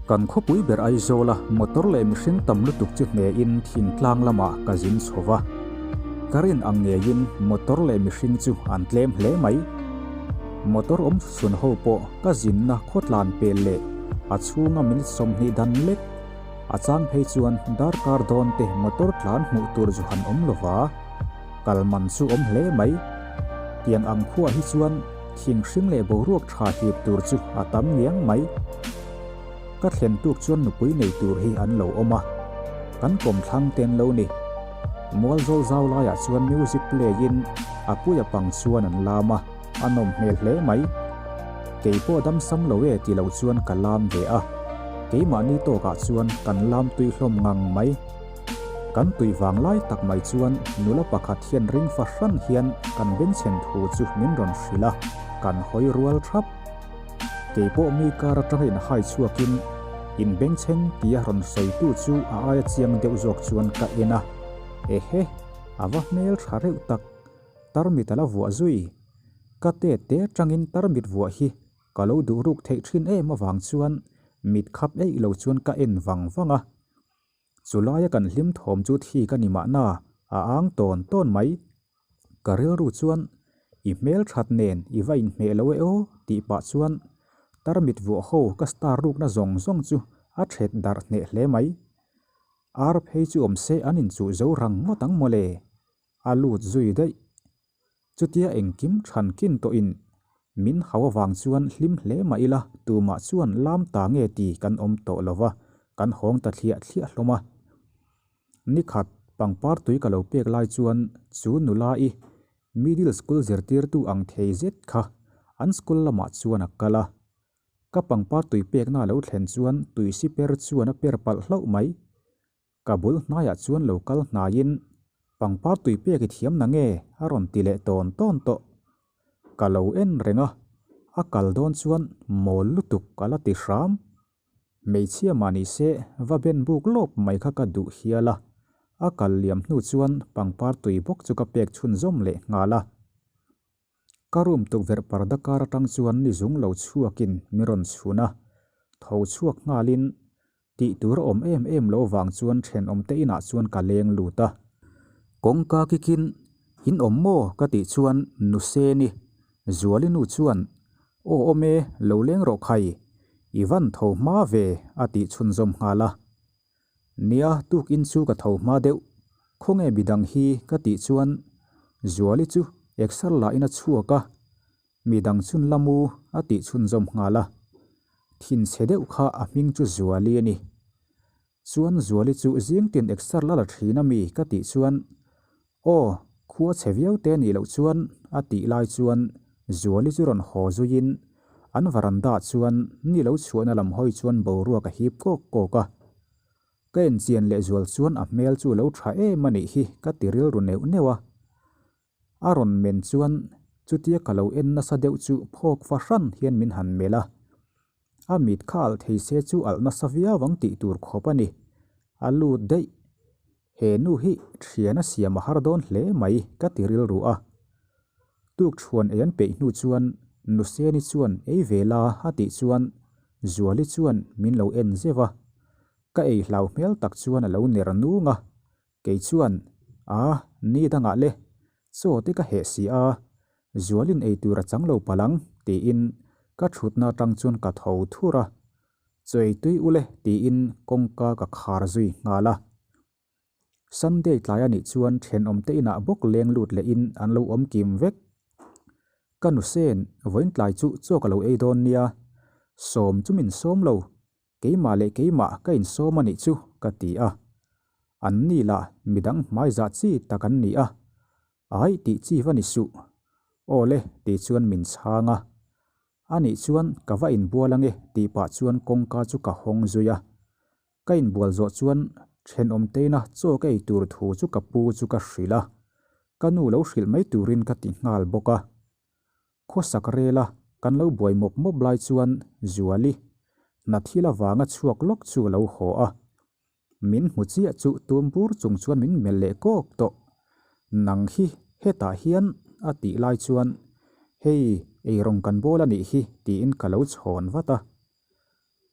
Kan khawpui ber Aizawla motor leh mihring tam lutuk chu hnehin thingtlang lamah ka zin chho va. Ka rin ang ngeiin motor leh mihring chu an tlem hle mai. Motor awm chhun ho pawh ka zinna khawtlan pel leh a chhunga minute 20 dan lek a chang phei chuan darkar dawn te motor tlan hmuh tur zu han awm lova, kal man chu awm hle mai. Tiang ang khuah hi chuan thing hring leh boruak tha hlip tur chu a tam ngiang mai. Ka thlen tuk chuan nupui nei tur hi an lo awm a, kan kawmthlang te an lo ni. Mualzawl zau laiah chuan music play in a puia pang chuan an lam a, a nawm hmel hle mai. Kei pawh dam sam lo e ti lo chuan ka lam ve a, keimahni tawkah chuan kan lam tui hlawm ngang mai. Kan tui vang lai tak mai chuan nula pakhat hian ring fahran hian kan bengchhen thu chu min rawn hrilh a, kan hawi rual thap. Kei pawh mi kar atanga inhai chhuakin in bengchheng tia rawn sawitu chu a aia chiang deuh zawk chuan ka en a, ehe, a va hmel tha reuh tak, tarmit a la vuah zui. Ka tet te atangin tarmit vuah hi ka lo duh ruk theih thin em avang chuan mit khap eih lo chuan ka en vang vang a. Chulaia kan hlim thawm chu thi ka ni mahna, a ang tawn tawn mai. Ka rilru chuan, I hmel that nen i va inhmeh lo e aw tih pah chuan tarmit vuah ho ka star rukna zawng zawng chu a thet darh hneh hle mai. Ar phei chu awm se an inchuh zo rang ngawt ang mawle. A lut zui daih. Chutia engkim than kin tawhin min hau avang chuan hlim hle mah ila tumah chuan lam ta nge ti kan awm tawh lo va, kan hawng ta thliah thliah hlawm a. Nikhat pangpar tui ka lo pek lai chuan chu nula i middle school zirtirtu ang thei zet kha an school lamah chuan a kal a. Ka pangpar tui pekna a lo thlen chuan tui siper chuan a per palh hlauh mai. Ka bul hnaiah chuan lo kal hnaiin, Pangpar tui pek i thiam na nge? a rawn ti leh tawn tawn tawh. Ka lo en reng a, a kal dawn chuan mawl lutuk a la ti hram. Hmeichhia mah ni se va ben buk lawp mai kha ka duh hial a, a kal liam hnu chuan pangpar tui bawk chu ka pek chhunzawm leh nghal a. Ka room tukverh parda kar atang chuan ni zung lo chhuakin mi rawn chhun a, tho chhuak nghalin tih tur a awm em em lo vang chuan thenawmte inah chuan ka leng lut a. Kawngka kikin, In awm maw? ka tih chuan Nuseni, Zuali nu chuan, Aw awm e, lo leng rawh khai, i van tho hma ve a tih chhunzawm nghal a. Nia, tukin chu ka tho hma deuh, khawnge midang hi ka tih chuan Zuali chu exer lah in a chhuak a, midang chhun la mu a tih chhunzawm nghal a. Thinchhe deuh kha a hming chu Zuali a ni. Chuan Zuali chu zing tin exer la la thin a mi ka tih chuan Aw, khua chhe viau te nih loh chuan a tih lai chuan Zuali chu rawn haw zuiin an varanda chuan ni lo chhuahna lam hawi chuan boruak a hip kawk kawk a. Ka enchian leh zual chuan a hmel chu lo tha em a nih hi ka ti rilru neuh neuh a. A rawn men chuan chutia ka lo en nasa deuh chu phawk fahran hian min han melh a. A mit kha alh thei se chu alh nasa viau ang tih tur khawp a ni. A lut daih. He nu hi thian a siam a har dawn hle mai ka ti rilru a. Tuk chhuan ei an peih hnu chuan Nuseni chuan ei ve la a tih chuan Zuali chuan min lo en zeuh a. Ka ei hlau hmel tak chuan a lo ner nung a. Kei chuan, A, ni dangah le, chaw te ka heh si a, Zualin ei tur a chang lo palh ang, tiin ka thutna atang chuan ka tho thur a. Chaw ei tui ule, tiin kawngka ka khar zui nghal a. Sunday tlai a nih chuan thenawmte inah bawk leng lut lehin an lo awm kim vek. Ka nusen, vawiin tlai chu chaw ka lo ei dawn nia, sawm chu min sawm lo, Keimah leh keimah ka insawm a nih chu ka ti a. An ni lah midang hmaizah chi tak an ni a. Aih tih chi va ni suh. Aw le tih chuan min chhang a. A nih chuan ka va inbual ange tih pah chuan kawngka chu ka hawng zui a. Ka inbual zawh chuan thenawmteina chaw ka ei tur thu chu ka pu chu ka hrilh a. Ka nu lo hrilh mai turin ka ti nghal bawk a. Khawsak rela kan lo buai mawp mawp lai chuan Zuali, hna thil avanga chhuak lawk chu a lo haw a. Min hmu chiah chu tum bur chung chuan min melh leh kawk tawh. Nang hi hetah hian a tih lai chuan, Hei, eirawng kan bawl a nih hi tiin ka lo chhawn vat a.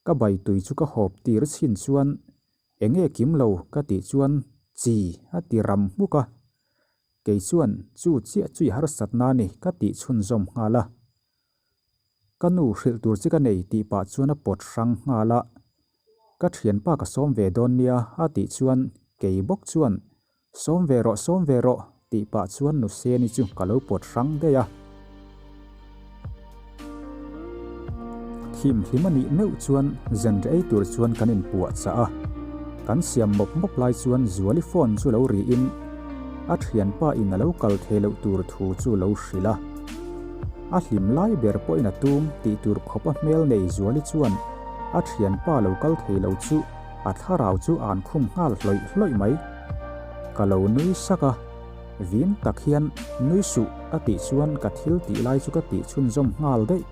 Ka bai tui chu ka hawp tir chhin chuan enge kim lo ka tih chuan chi a ti ram hmuk a. Kei chuan chu chiah chu i harsatna a ni ka tih chhunzawm nghal a. Ka nu hrilh tur che ka nei tih pah chuan a pawt hrang nghal a. Ka thianpa ka sawm ve dawn nia a tih chuan kei bawk chuan Sawm ve rawh sawm ve rawh tih pah chuan Nuseni chu ka lo pawt hrang daih a. Thim hlim a nih meuh chuan zanriah ei tur chuan kan inpuah chah a. Kan siam mawp mawp lai chuan Zuali phone chu lo riin a thianpa in a lo kal thei loh tur thu chu lo hrilh a. A hlim lai ber pawhin a tum tih tur khawp a hmel nei Zuali chuan a thianpa lo kal thei lo chu a thlarau chu an khum nghal hlawih hlawih mai. Ka lo nui sak a, vin tak hian nui suh a tih chuan ka thil tih lai chu ka tih chhunzawm nghal daih.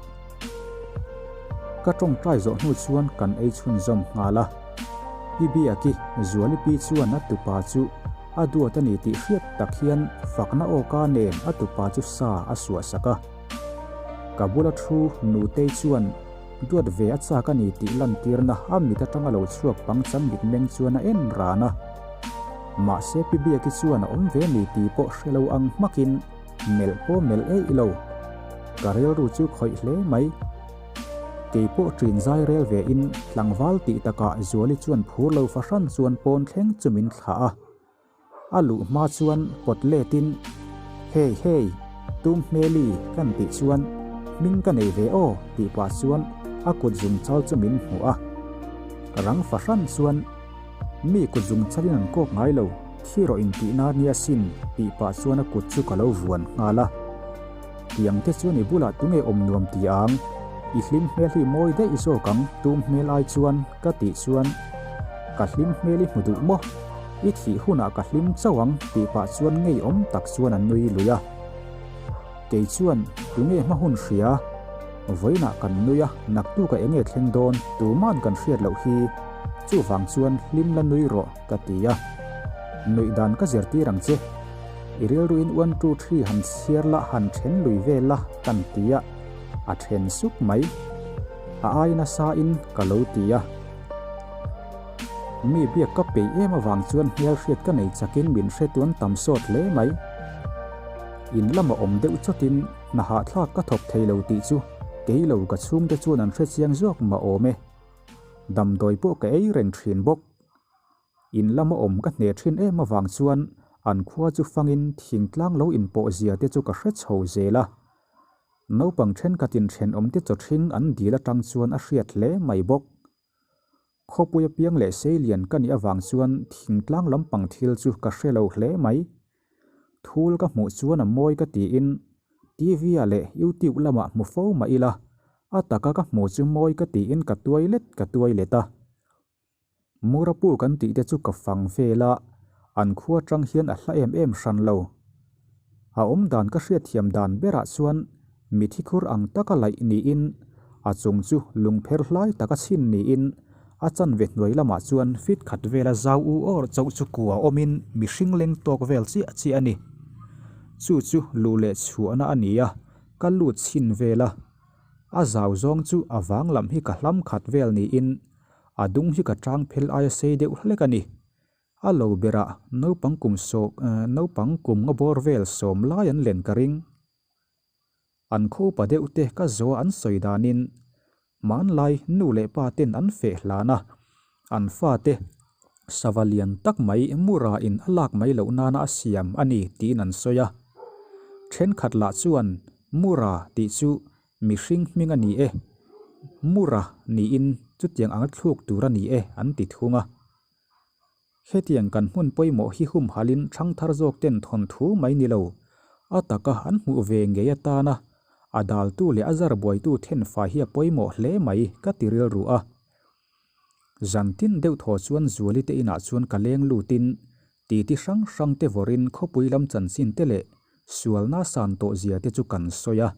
Ka tawngtai zawh hnu chuan kan ei chhunzawm nghal a. Pi Biaki, Zuali pi chuan a tupa chu a duat a ni tih hriat tak hian fakna awka nen a tupa chu sa a suah sak a. Ka bula thu Nutei chuan duat ve a chak a ni tih lantirna a mit atanga lo chhuak pangchang mitmeng chuan a en ran a. Mahse Pi Biaki chuan a awm ve ni tih pawh hre lo ang hmakin melh pawh melh eih lo. Ka rilru chu khawih hle mai. Kei pawh ṭin zai rel ve in tlangval tih takah Zuali chuan phur lo fahran chuan pawn thleng chu min thlah a. A luh hma chuan pawt let in, Hey hey, tum hmeli kan tih chuan hming ka nei ve aw tih pah chuan a kut zung chal chu min hmuh a. Rang fahran chuan Mi kut zung chalin an kawk ngai lo, thi rawh in tihna nia sin tih pah chuan a kut chu ka lo vuan nghal a. Tiang te chuan i bulah tunge awm nuam ti ang? I hlim hmel hi mawi daih zawk ang tum hmel ai chuan ka tih chuan ka hlim hmel i hmu duh maw? I thih hunah ka hlim chauh ang tih pah chuan ngeiawm tak chuan a nui lui a. Kei chuan tunge hma hun hria? Vawiinah kan nui a, naktuk a enge thleng dawn tuman kan hriat loh hi chuvang chuan hlim la nui rawh ka ti a. Nuih dan ka zirtir ang che. I rilruin one two three han chhiar la han then lui vel la kan ti a, a then suk mai. A ai nasa in ka lo ti a. Mi biak ka peih em avang chuan hmel hriat ka nei chakin min hre tuan tam sawt hle mai. In lama awm deuh chawtin hna hahthlak ka thawk thei lo tih chu kei lo ka chhungte chuan an hre chiang zawk mah awm e. Damdawi pawh ka ei reng thin bawk. In lama awm ka hne thin em avang chuan an khua chu fangin thingtlang lo inpawh zia te chu ka hre chho zel a. Naupang thenkhatin thenawmte chawthring an dil atang chuan a hriat hle mai bawk. Khawpui apiang leh seilian ka nih avang chuan thingtlang lampang thil chu ka hre lo hle mai. Thul ka hmuh chuan a mawi ka tiin TV ah leh YouTube lamah hmu fo mah ila, a taka ka hmuh chu mawi ka tiin ka tuai let ka tuai let a. Murapu kan tih te chu ka fang vel a, an khua atang hian a hla em em hran lo. A awm dan ka hriatthiam dan berah chuan mithi khur ang taka laih niin a chung chu lungpher hlai taka chhin niin a chanve hnuai lamah chuan fit khat vela zau u awr chauh chu kua awmin mihring leng tawk vel chiah chiah a ni. Chu chu luh leh chhuahna a ni a, ka lut chhin vel a. A zau zawng chu a vang lam hi ka hlam khat vel niin A dung hi ka tang phel aia sei deuh hlek a ni. A lo berah naupang kum sawm naupang kum nga bawr vel sawm lai an len ka ring. An khupa deuh te ka zaw an sawi danin hmanlai nu leh pa ten an feh hlan a, an fate sava lian tak mai mura in a lak mai loh nana a siam a ni tiin an sawi a. Thenkhat lah chuan mura tih chu Mihring hming a ni e, Mura niin chutiang anga thluk tur a ni e an ti thung a. Hetiang kan hmun pawimawh hi humhalin thangthar zawk ten thawnthu mai ni lo, a taka an hmuh ve ngei atana a daltu leh a zar buaitu thenfai hi a pawimawh hle mai ka ti rilru a. Zan tin deuh thaw chuan Zuali te inah chuan ka leng lutin titi hrang hrang te vawrin khawpui lam chanchin te leh sualna san tawh zia te chu kan sawi a.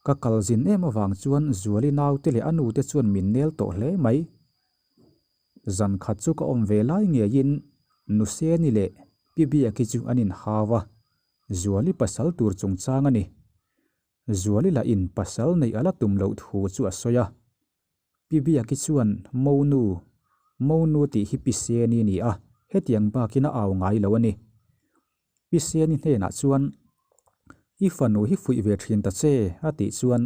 Ka kal zin em avang chuan Zuali naute leh a nute chuan min nel tawh hle mai. Zan khat chu ka awm ve lai ngeiin Nuseni leh Pi Biaki chu an inhau a, Zuali pasal tur chungchang a ni. Zuali lah in pasal neih a la tum loh thu chu a sawi a. Pi Biaki chuan Monu, Monu tih hi Pi Seni ni a, hetiang bakin a au ngai lo a ni. Pi Seni hnenah chuan, I fanu hi fuih ve thin ta che, a tih chuan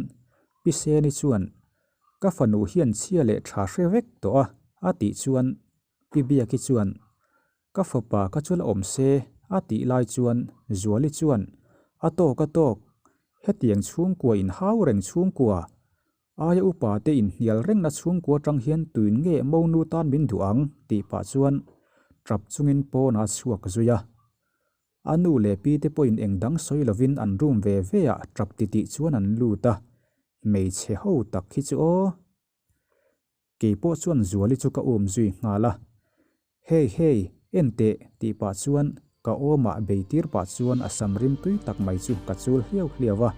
Pi Seni chuan, Ka fanu hian chhia leh tha hre vek tawh a, a tih chuan Pi Biaki chuan, Ka fapa ka chu la awm se, a tih lai chuan Zuali chuan, A tawk a tawk, hetiang chhungkua inhau reng chhungkua, Aia upa te inhnial rengna chhungkua atang hian tuin nge monu tan min duh ang tih pah chuan tap chungin pawnah a chhuak zui a. A nu leh pi te pawhin eng dang sawi lovin an room ve ve ah tap titih chuan an lut a, hmeichhe ho tak hi chu aw. Kei pawh chuan Zuali chu ka um zui nghal a, Hey hey, en teh tih pah chuan ka awmah bei tir pah chuan a sam rim tui tak mai chu ka chul hliau hliau a.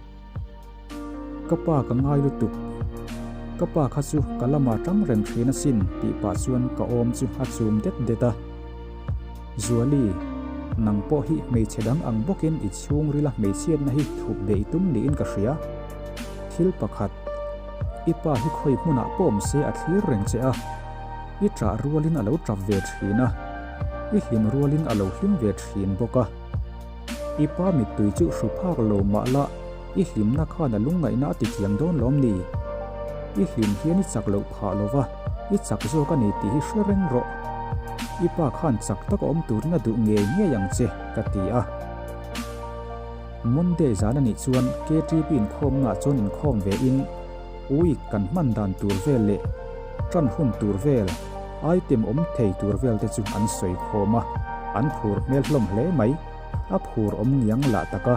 Ka pa ka ngai lutuk, ka pa kha chu ka lamah tang reng thin asin tih pah chuan ka awm chu a chum det det a. Zuali, nang pawh hi hmeichhe dang ang bawkin i chhungrila hmeichhiatna hi thup be i tum niin ka hria. Thil pakhat, i pa hi khawi hmunah pawh awm se a thlir reng che a, i ṭah rualin a lo ṭap ve ṭhin a, i hlim rualin a lo hlim ve ṭhin bawk a. I pa mittui chu hru phak lo mah la, i hlimna khan a lungngaihna a ti thiam dawn lawm ni? I hlim hian i chak loh phah lo va, i chak zawk a ni tih hi hre reng rawh. I pa khan chak tak a awm turin a duh ngei ngei ang che, ka ti a. Monday zan a nih chuan KTP inkhawmnaah chuan inkhawm ve in week kan hman dan tur vel leh tan hun tur vel, item awm thei tur vel te chu an sawi khawm a, an phur hmel hlawm hle mai, a phur awm ngiang lah tak a.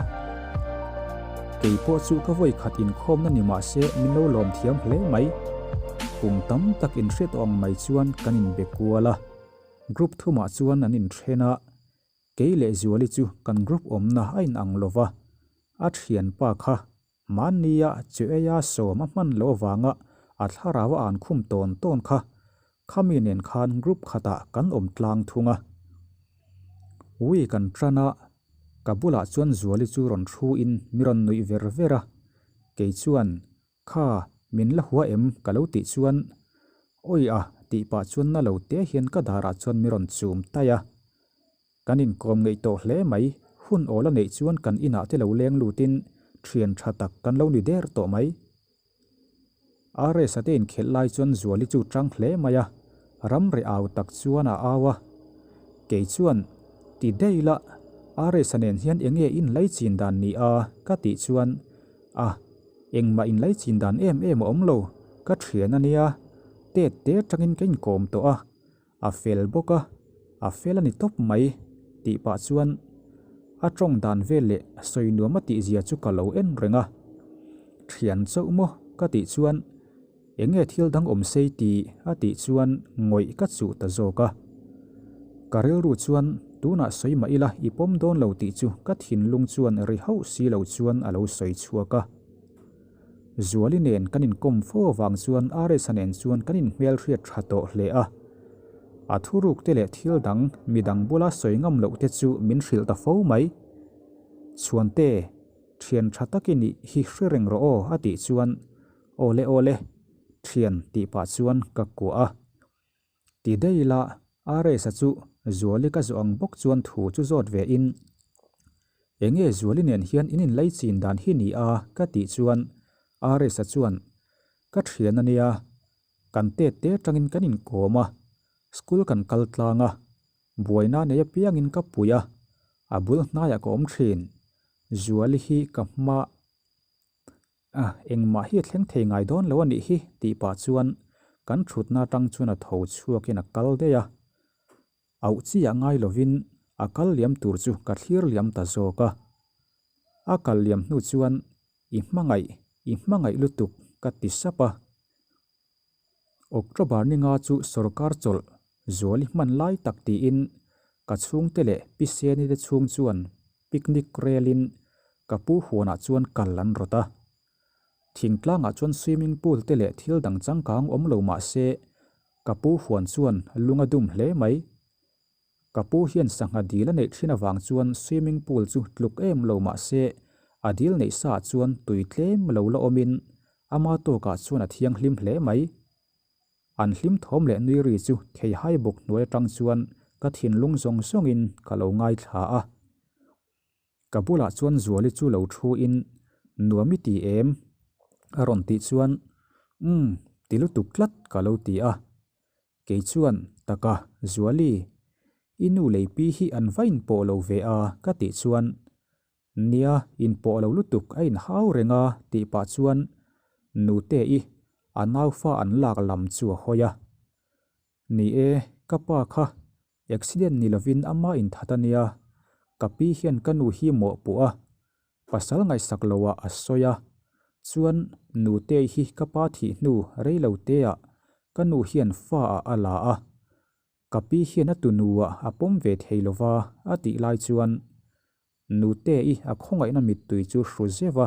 Kei pawh chu ka vawi khat inkhawmna ni mah se min lo lawm thiam hle mai. Kum tam tak inhriat awh ang mai chuan kan inbe kual a, group thumah chuan an inthen a, Kei leh Zuali chu kan group awmna a inang lo va, a thianpa kha mahnia chu eia sawm a hman loh avanga a thlarau a an khum tawn tawn kha khami nen khan group khatah kan awm tlang thung a. Ui kan tan a, ka bulah chuan Zuali chu rawn thu in mi rawn nuih ver ver a, kei chuan Kha, min la hua em? ka lo tih chuan, Awi a, tih pah chuan na lo te hian ka darah chuan mi rawn chum tai a. Kan inkawm ngeih tawh hle mai, hun awl a neih chuan kan inah te lo leng lutin thian tha tak kan lo ni der tawh mai. RS-a te inkhelh lai chuan Zuali chu tang hle mai a, ram reh au tak chuan a au a. Kei chuan, Ti daih la, RS-a nen hian enge inlaichin dan ni a? ka tih chuan, A, engmah inlaichin dan em em a awm lo, ka thian a nia, tet te atangin ka inkawm tawh a, a fel bawk a, a fel a ni tawp mai, tih pah chuan a tawng dan vel leh sawi nuam a tih zia chu ka lo en reng a. Thian chauh maw ka tih chuan Enge thil dang awm sei tih a tih chuan ngawih ka chuh ta zawk a. Ka rilru chuan tunah sawi mah ila i pawm dawn lo tih chu ka thinlung chuan ri hauh si lo chuan a lo sawi chhuak a. Zuali nen kan inkawm fo avang chuan RS-a nen chuan kan inhmelhriat tha tawh hle a. A thuruk te leh thil dang midang bula sawi ngam loh te chu min hrilh ta fo mai. Chhuante, thian tha tak i nih hi hre reng rawh aw a tih chuan Awle awle, thian tih pah chuan ka kuah a. Ti daih ila, RS-a chu Zuali ka zawh ang bawk chuan thu chu zawt ve in, Enge Zuali nen hian in inlei chin dan hi ni a? ka tih chuan RS-a chuan, Ka thian a nia, kan tet te atangin kan inkawm a, school kan kal tlang a, buaina nei apiangin ka pui a, a bul hnaiah ka awm thin, Zuali hi ka hma A, engmah hi a thleng thei ngai dawn lo a nih hi, tih pah chuan kan thutna atang chuan a tho chhuakin a kal daih a. Auh chi ah ngai lovin a kal liam tur chu ka thlir liam ta zawk a. A kal liam hnu chuan i hmangaih, i hmangaih lutuk ka ti sap a. October ni nga chu sorkar chawlh zuali hman lai tak tiin ka chhungte leh Pi Seni te chhung chuan picnic relin ka pu huanah chuan kal an rawt a. Thingtlangah chuan swimming pool te leh thil dang changkang awm lo mah se ka pu huan chuan lung a dum hle mai. Ka pu hian sangha dil a neih thin avang chuan swimming pool chu tluk em lo mah se a dil neih saah chuan tui tlem lo la awmin ama tawkah chuan a thianghlim hle mai. An hlim thawm leh nui ri chu theihai buk hnuai atang chuan ka thinlung zawng zawngin ka lo ngaithla a. Ka bulah chuan Zuali chu lo thu in, Nuam i ti em? a rawn tih chuan, Umm, ti lutuk tlat ka lo ti a. Kei chuan, Taka, Zuali, i nu lei pi hi an va inpawh lo ve a ka tih chuan, Nia, inpawh lo lutuk a inhau reng a tih pah chuan Nute-i a naufa an lak lam chu a hawi a. Ni e, ka pa kha accident ni lovin ama inthat a nia, ka pi hian ka nu hi mawhpuh a, pasal ngaihsak loah a sawi a, chuan Nutei hi ka pa thih hnu rei lo teah ka nu hian fa ah a la a, ka pi hian a tunuah a pawm ve thei lova a tih lai chuan Nute-i a khawngaihna mittui chu hru zeuh a,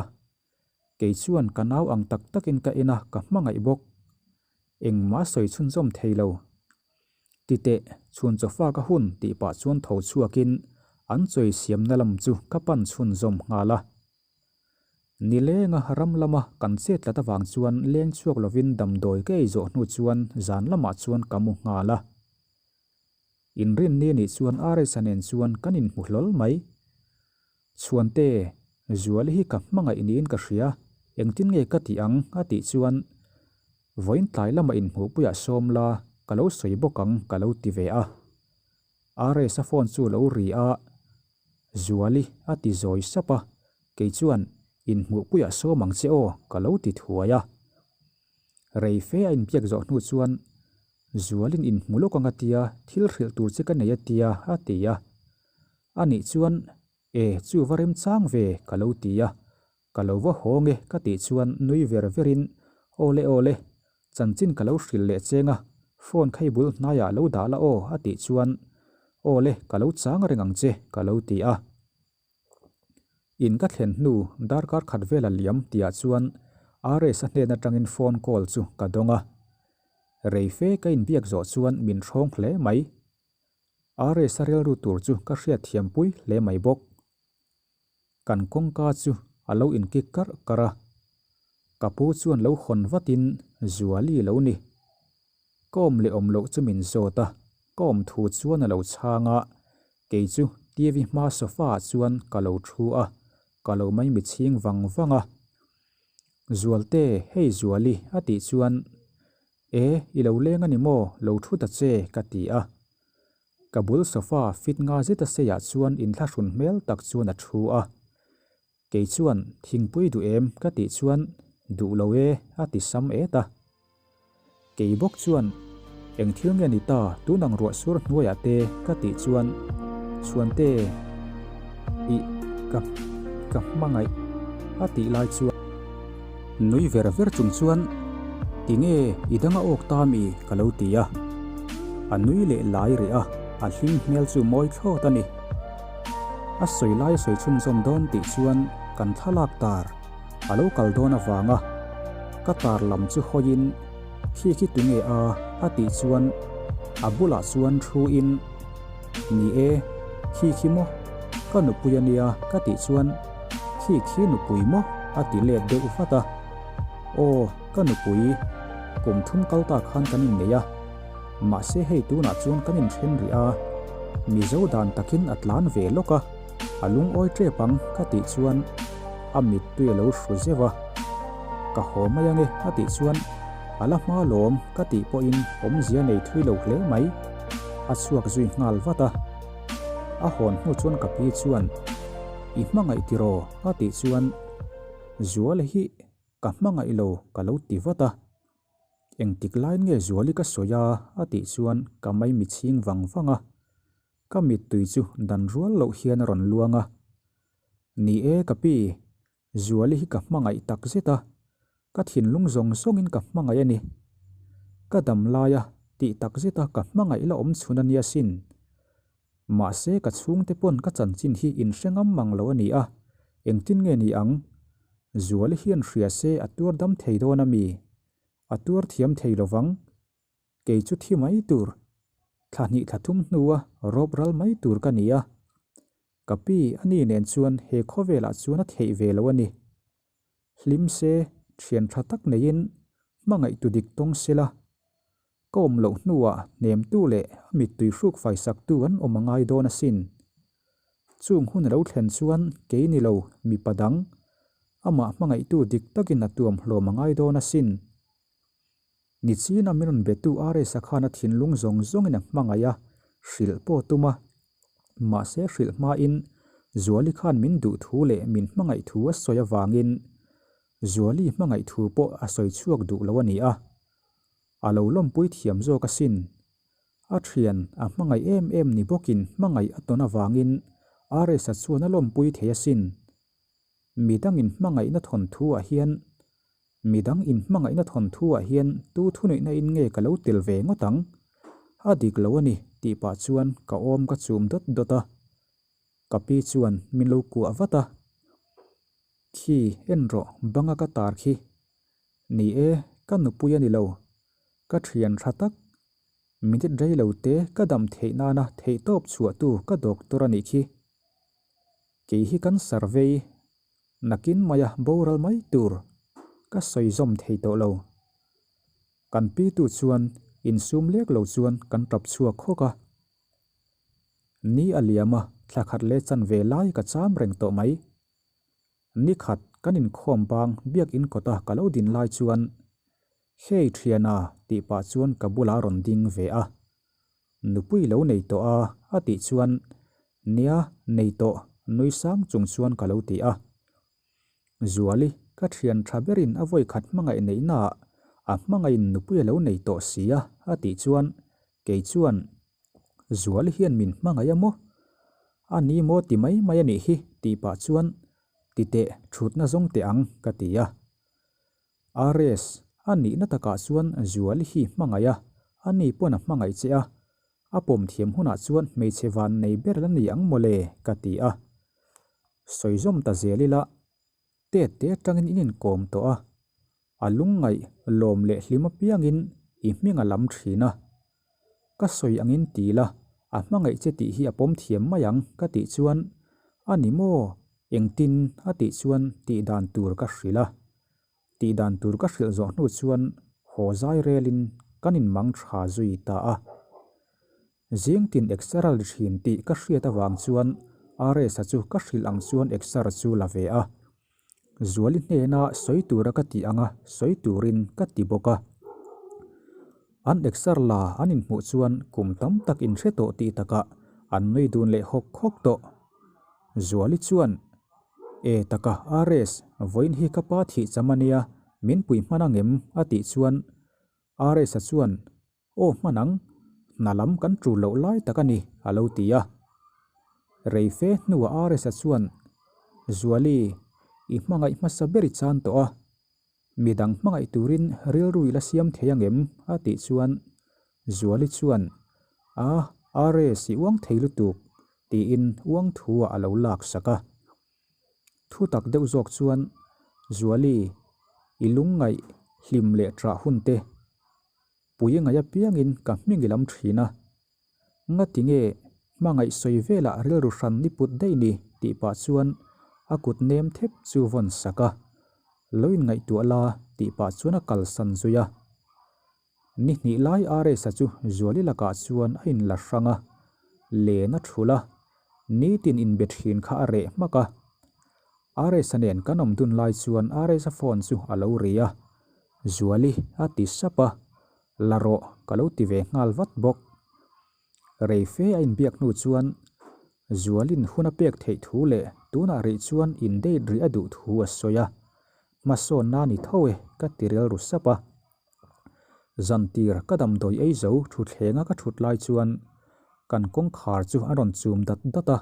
kei chuan ka nau ang tak takin ka en a, ka hmangaih bawk. Engmah sawi chhunzawm thei lo. Titeh, chhun chawfa ka hun tih pah chuan tho chhuakin an chawi siamna lam chu ka pan chhunzawm nghal a. Nilenga ram lama kan chet tlat avang chuan leng chhuak lovin damdawi ka ei zawh hnu chuan zan lamah chuan ka mu nghal a. Inrinni nih chuan Aresa nen chuan kan inhmu hlawl mai. Chhuante, Zuali hi ka hmangaih niin ka hria, engtin nge ka tih ang? a tih chuan, Vawiin tlai lama inhmuhpuiah sawm la, ka lo sawi bawk ang ka lo ti ve a. Aresa phone chu lo ri a, Zuali a ti zawi sap a, kei chuan, Inhmuhpuiah sawm ang che aw ka lo ti thuai a. Rei fe a inbiak zawh hnu chuan, Zualin inhmu lawk ang a tia, thil hrilh tur che ka nei a tia, a ti a. Anih chuan, E, chu va remchang ve, ka lo ti a. Ka lo va hawng e, ka tih chuan nui ver verin, Awle awle, chanchin ka lo hrilh leh cheng a, phone kha i bul hnaiah lo dah la aw, a tih chuan, Awle, ka lo chang reng ang che, ka lo ti a. In ka thlen hnu darkar khat vela liam tihah chuan RS-a hnen atangin phone call chu ka dawng a. Rei fe ka inbiak zawh chuan min hrawng hle mai. RS-a rilru tur chu ka hriatthiampui hle mai bawk. Kan kawngka chu a lo inkik karh karh a. Ka pu chuan lo hawn vatin Zuali lo ni. Ka awm leh awm loh chu min zawt a, ka awm thu chuan a lo chhang a, kei chu TV hma sofa ah chuan ka lo thu a, ka lo maimi chhing vang vang a. Zualte, hei Zuali a tih chuan, E, i lo leng a ni maw, lo thu ta che, ka ti a. Ka bul sofa fit nga zeta seiah chuan inthlahrun hmel tak chuan a thu a. Kei chuan, Thingpui duh em? ka tih chuan, Duh lo e, a ti sam et a. Kei bawk chuan, Eng thil nge ni ta, tun ang ruah sur hnuaiah te? ka tih chuan, Chhuante, ih, ka, ka hmangaih, a tih lai chuan, nui ver ver chung chuan, Tinge, i dang a awk ta mi? ka lo ti a. A nui leh lai rih a, a hlim hmel chu mawi thlawt a ni. A sawi lai a sawi chhunzawm dawn tih chuan kan thlalak tar a lo kal dawn avanga ka tar lam chu hawiin khi khi tunge a a tih chuan a bulah chuan thu in Ni e, khi khi maw? Ka nupui a nia ka tih chuan khi khi nupui maw? a ti let deuh vat a. Aw, ka nupui, kum thum kal ta khan kan innei a. Mahse hei tunah chuan kan inthen rih a, Mizo dan takin a tlan ve lawk a, a lungawi tep ang ka tih chuan a mittui a lo hru zeuh a. Ka haw mai ange a tih chuan a la hma lawm ka tih pawhin awmzia nei thui lo hle mai. A chhuak zui nghal vat a. A hawn hnu chuan ka pi chuan I hmangaih tiraw a tih chuan Zuala hi ka hmangaih lo ka lo ti vat a. Engtik laiin nge Zuali ka sawi a? a tih chuan ka maimi chhing vang vang a. Ka mittui chu dan rual loh hian a rawn luang a. Ni e ka pi, Zuali hi ka hmangaih tak zet a, ka thinlung zawng zawngin ka hmangaih a ni. Ka dam laia tih tak zeta ka hmangaih la awm chhun a nia sin. Mahse ka chhungte pawn ka chanchin hi in hre ngam mang lo a ni a, engtin nge ni ang? Zuali hian hria se a tuar dam thei dawn a mi? A tuar thiam thei lo vang. Kei chu thi mai tur, thla hnih thla thum hnua rawp ral mai tur ka ni a. Ka pi a ni nen chuan he khawvelah chuan a theih ve lo a ni. Hlim se, thian tha tak neiin hmangaih tu dik tawng se la. Ka awm loh hnuah hnemtu leh a mittui hruk faisaktu an awm a ngai dawn asin. Chung hun a lo thlen chuan kei ni lo mipa dang, amah hmangaihtu dik takin a tuam hlawm a ngai dawn asin. Nichina min rawn betu RS-a khan a thinlung zawng zawngin a hmangaih a, hrilh pawh tum a. Mahse hrilh hmain Zuali khan min duh thu leh min hmangaih thu a sawi avangin Zuali hmangaih thu pawh a sawi chhuak duh lo a ni a. A lo lawmpui thiam zawk asin. A thian a hmangaih em em ni bawkin hmangaih a tawn avangin RS-a chuan a lawmpui thei asin. Midang inhmangaihna thawnthu-ah hian Midang inhmangaihna thawnthu-ah hian tu thuneihna in nge ka lo tel ve ngawt ang? A dik lo a ni, tih pah chuan ka awm ka chum dawt dawt a. Ka pi chuan min lo kuah vat a. Khi, en rawh, banga ka tar khi. Ni e, ka nupui a ni lo. Ka thian tha tak. Minute rei lo te ka dam theih nana theihtawp chhuahtu ka doctor a nih khi. Kei hi kan survey nakin maia boral mai tur ka sawi zawm thei tawh lo. Kan pitu chuan insum lek lo chuan kan tap chhuak hawk a. Ni a liam a, thla khat leh chanve lai ka cham reng tawh mai. Ni khat kan inkhawm bang biakin kawta ka lo din lai chuan, Hei thiana tih pah chuan ka bulah a rawn ding ve a. Nupui lo nei tawh a, a tih chuan, Nia, nei tawh, nui sang chung chuan ka lo ti a. Zuali, ka thian tha berin a vawi khat hmangaih neihnaah a hmangaihin nupui a lo nei tawh si a, a tih chuan, kei chuan, Zuali hian min hmangaih a maw? A ni maw ti mai mai a nih hi, tih pah chuan, Titeh, thutna zawng teh ang, ka ti a. RS, A nihna takah chuan Zuali hi hmangaih a, a ni pawn a hmangaih che a, a pawm thiam hunah chuan hmeichhe van nei ber la ni ang mawle, ka ti a. Sawi zawm ta zel ila, tet te atangin in inkawm tawh a, a lungngaih lawm leh hlim apiangin i hming a lam thin a. Ka sawi angin ti la, a hmangaih che tih hi a pawm thiam mai ang, ka tih chuan, A ni maw? Engtin? a tih chuan tih dan tur ka hrilh a. Tih dan tur ka hrilh zawh hnu chuan haw zai relin kan inmang tha zui ta a. Zingtin exer a li thin tih ka hriat avang chuan RS-a chu ka hrilh ang chuan exer chu la ve a. Zuali hnena sawi tura ka tih anga sawi turin ka ti bawk a. An exer la an inhmuh chuan kum tam tak inhre tawh tih takah an nui dun leh hawk hawk tawh. Zuali chuan, E taka RS, vawiin hi ka pa thih cham a nia, min pui hman angem? a tih chuan RS-a chuan, Aw hman ang, hna lam kan tul loh lai tak a ni, a lo ti a. Rei fe hnuah RS-a chuan, Zuali, i hmangaih hmasa ber i chan tawh a, midang hmangaih turin rilru i la siam thei angem? a tih chuan Zuali chuan, A, RS i uang thei lutuk, tiin uang thu-ah a lo lak sak a. Thu tak deuh zawk chuan, Zuali, i lungngaih hlim leh ṭah hun te, pui ngaih apiangin ka hming i lam ṭhin a. Ngati nge hmangaih sawi velah rilru hran i put daih ni tih pah chuan a kut nem thep chu vawn sak a. Lo inngaihtuah la tih pah chuan a kalsan zui a. Ni hnih lai RS-a chu Zuali lakah chuan a inla hrang a, len a thul a, nitin inbe thin kha a reh hmak a. RS-a nen kan awm dun lai chuan RS-a phone chu a lo ri a, Zuali a ti sap a, la rawh ka lo ti ve nghal vat bawk. Rei fe a inbiak hnu chuan Zualin hun a pek theih thu leh tunah rih chuan in date rih a duh thu a sawi a, hmasawnna ni tho e ka ti rilru sap a. Zantir ka damdawi ei zo thuthlenga ka thut lai chuan kan kawngkhar chu a rawn chum dat dat a.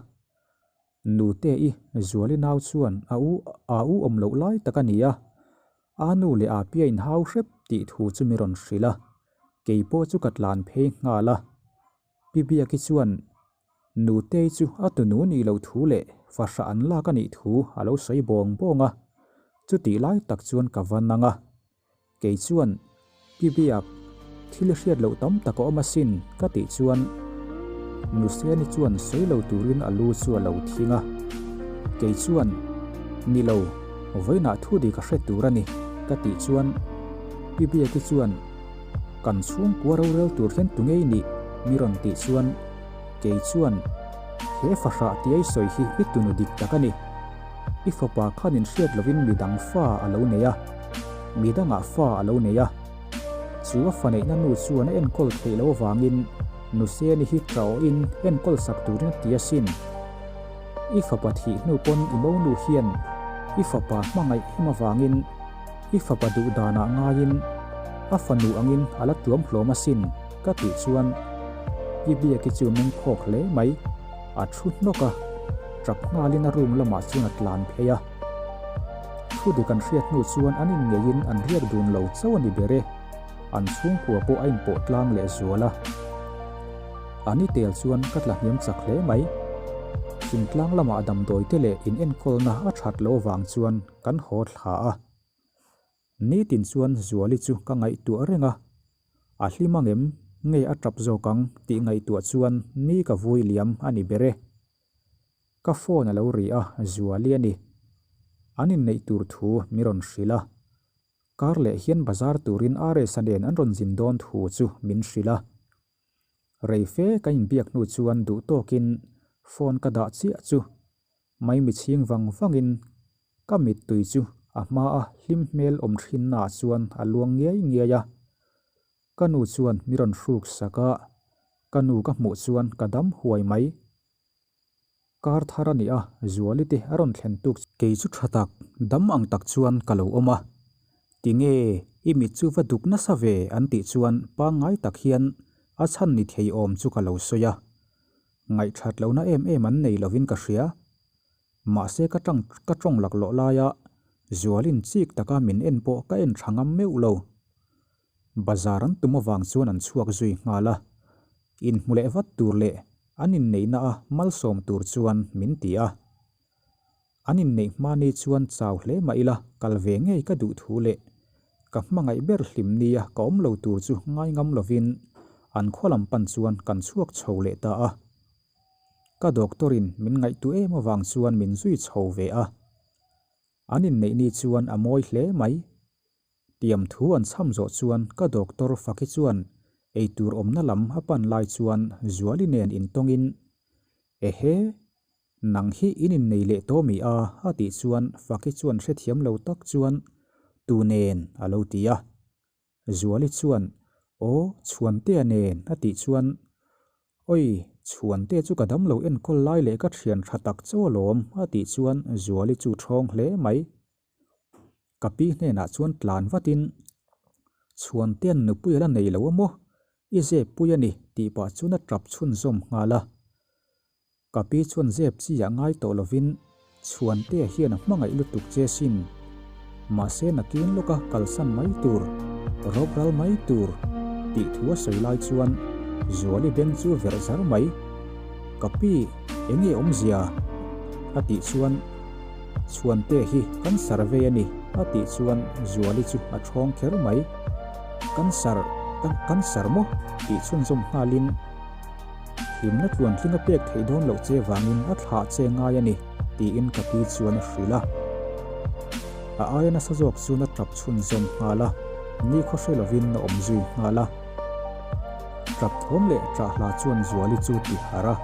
Nute i Zuali nau chuan a u a u awm loh lai tak a ni a, a nu leh a pia inhau hrep tih thu chu mi rawn hrilh a, kei pawh chu ka tlan phei nghal a. Pi Biaki chuan Nutei chu a tunu nih loh thu leh fahrah an lak a nih thu a lo sawi bawng bawng a, chutih lai tak chuan ka va nang a. Kei chuan, Pi Biak, thil hriat loh tam tak a awm asin, ka tih chuan Nuseni chuan sawi lo turin a lu chu a lo thing a. Kei chuan, Ni lo, vawiinah thu dik a hre tur a ni, ka tih chuan Pi Biaki chuan, Kan chhungkua rorel tur hian tu ngei nih? Mi rawn tih chuan kei chuan he fahrah tia i sawi hi i tunu dik tak a ni. I fapa khan inhriat lovin midang fa a lo nei a, midangah fa a lo nei a. Chu a fa neihna nu chuan a enkawl theih loh avangin Nuseni hi ṭaawhin enkawl sak turin a ti asin. I fapa thih hnu pawn i monu hian i fapa hmangaih em avangin i fapa duh danah ngaiin a fanu angin a la tuam hlawm asin ka tih chuan Pi Biaki chu meng phawk hle mai. A thu hnawk a, tap nghalin a room lamah chuan a tlan phei a. Thu dik an hriat hnu chuan an inngeiin an riak dun lo chauh a ni ber e. An chhungkua pawh a inpawh tlang leh zual a. A ni tel chuan ka tla hniam chak hle mai. Thingtlang lamah damdawi te leh in enkawlna a that loh avang chuan kan haw thla a. Nitin chuan Zuali chu ka ngaihtuah reng a, a hlim ang em nge a tap zawk ang tih ngaihtuah chuan ni ka vui liam a ni ber e. Ka phone a lo ri a, Zuali a ni. An inneih tur thu mi rawn hrilh a. Kar leh hian bazar turin RS-a nen an rawn zin dawn thu chu min hrilh a. Rei fe ka inbiak hnu chuan duh tawkin phone ka dah chiah chu maimi chhing vang vangin ka mittui chu a hmaa hlim hmel awm thinnaah chuan a luang ngiai ngiai a. Ka nu chuan mi rawn hruk sak a, ka nu ka hmuh chuan ka dam huai mai. Kar thar a ni a, Zuali te a rawn thlen tuk. Kei chu tha tak, dam ang tak chuan ka lo awm a. Tinge, i mit chu va duk nasa ve an tih chuan pangngai tak hian a chhan ni thei awm chu ka lo sawi a. Ngaihthat lohna em em an nei lovin ka hria. Mahse ka tang ka tawng laklawh laia Zualin chik taka min en pawh ka en tha ngam meuh lo. Bazar an tum avang chuan an chhuak zui nghal a, inhmu leh vat tur leh an inneihna a malsawm tur chuan min ti a. An inneih hma ni chuan chau hle mah ila kal ve ngei ka duh thu leh ka hmangaih ber hlim nia ka awm lo tur chu ngai ngam lovin an khaw lam pan chuan kan chhuak chho leh ta a. Ka doctor in min ngaihtuah em avang chuan min zui chho ve a. An inneih ni chuan a mawi hle mai. Tiam thu an chham zawh chuan ka doctor Faki chuan eitur awmna lam a pan lai chuan Zuali nen intawngin, Ehe, nang hi in innei leh tawh mi a? a tih chuan Faki chuan hrethiam lo tak chuan, Tu nen? a lo ti a. Zuali chuan, Aw, Chhuantea nen, a tih chuan, Oi, Chhuantea chu ka damlo enkawl lai leh ka thian tha tak chauh alawm, a tih chuan Zuali chu thawng hle mai. Ka pi hnenah chuan tlan vatin, Chhuantea'n nupui a la nei lo a maw? I zep pui a ni, tih pah chuan a tap chhunzawm nghal a. Ka pi chuan zep chi ah ngai tawh lovin, Chhuantea hian a hmangaih lutuk che sin. Mahse nakin lawka kalsan mai tur, rawp ral mai tur, tih thu a sawi lai chuan Zuali beng chu verh zar mai. Ka pi, eng nge awmzia? a tih chuan, Chhuante hi cancer vei a ni, a tih chuan Zuali chu a thawng kher mai. Cancer, cancer maw? tih chhunzawm nghalin hlimna tluantling a pek theih dawn loh che vangin a thlah che ngai a ni, tiin ka pi chuan a hrilh a. A aia nasa zawk chuan a tap chhunzawm nghal a, nikhaw hre lovin a awm zui nghal a. Tap thawm leh ṭah hla chuan Zuali chu ti harh a.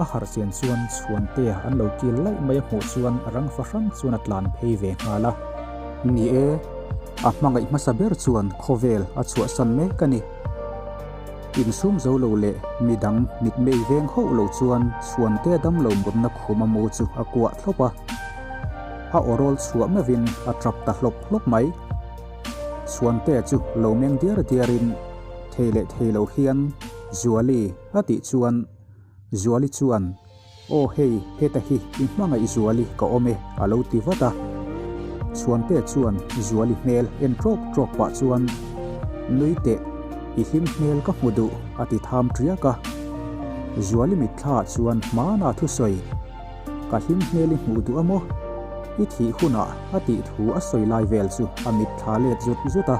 A harh chian chuan Chhuantea an lo kil laih mai a hmuh chuan rang fahran chuan a tlan phei ve nghal a. Ni e, a hmangaih hmasa ber chuan khawvel a chhuahsan mek a ni. Insum zo lo leh midang mitmei veng hauh lo chuan Chhuantea damlo mutna khum a mu chu a kuah thlawp a. A awrawl chhuah meuhin a tap ta hlawp hlawp mai. Chhuantea chu lo meng diar diarin thei leh thei lo hian Zuali a tih chuan Zuali chuan Aw hei heta hi i hmangaih Zuali ka awm e a lo ti vat a. Chhuantea chuan Zuali hmel en trawk trawk pah chuan Nui teh i hlim hmel ka hmu duh a ti tham tiak a. Zuali mitthlaah chuan hmana thusawi Ka hlim hmel i hmuh duh a maw? I thih hunah a tih thu a sawi lai vel chu a mit thla let zut zut a.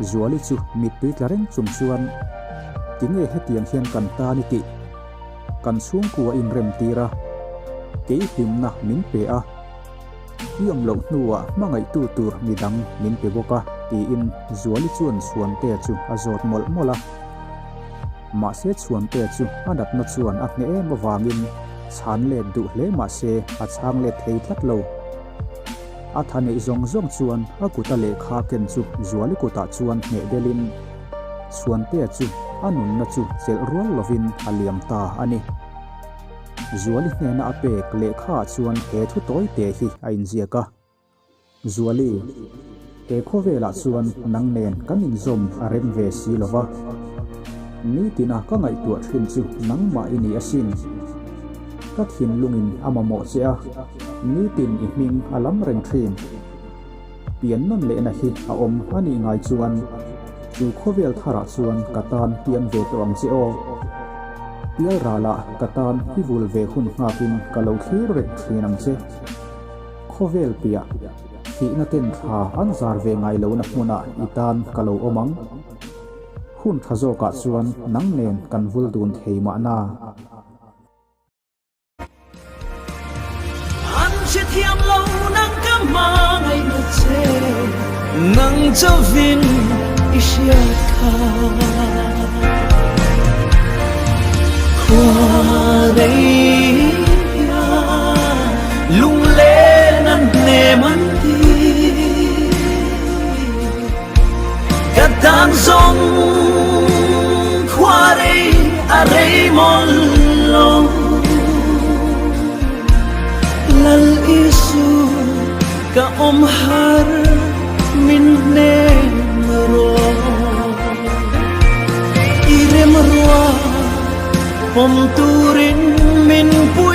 Zuali chu mittui tla reng chung chuan, Tinge hetiang hian kan tan i tih? Kan chhungkua inrem tir a, kei hlimna min pe a, i awm loh hnuah hmangaihtu tur midang min pe bawk a. Tiin Zuali chuan Chhuantea chu a zawt mawlh mawlh a. Mahse Chhuantea chu a natna chuan a hneh em avangin chhan let duh hle mahse a chhang let thei tlat lo. A tha neih zawng zawng chuan a kuta lehkha ken chu Zuali kutah chuan hneh belin Chhuantea chu a nunna chu chelh rual lovin a liam ta a ni. Zuali hnena a pek lehkhaah chuan he thu tawi te hi a inziak a. Zuali, he khawvelah chuan nang nen kan inzawm a rem ve si lo va. Nitina ka ngaihtuah thin chu nangmah i ni asin. Ka thinlungin a mamawh che a, nitin i hming a lam reng thin. Pian nawn lehna hi a awm a nih ngai chuan chu khawvel tharah chuan ka tan piang ve tawh ang che aw. Pial ralah ka tan i vul ve hun nghakin ka lo thlir reng thin ang che. Khawvel piah, thihna ten thla an zar ve ngai lohna hmunah i tan ka lo awm ang. Hun tha zawkah chuan nang nen kan vul dun thei mahna. An hre thiam lo nang ka hmangaihna che, nang chauvin i hriat kha. Khua rei hian lunglen an hnem an ti, ka tan zawng khua rei a rei mawlh lo. Lal Isu ka awm har min hnem rawh. I remrua pawm turin min pui.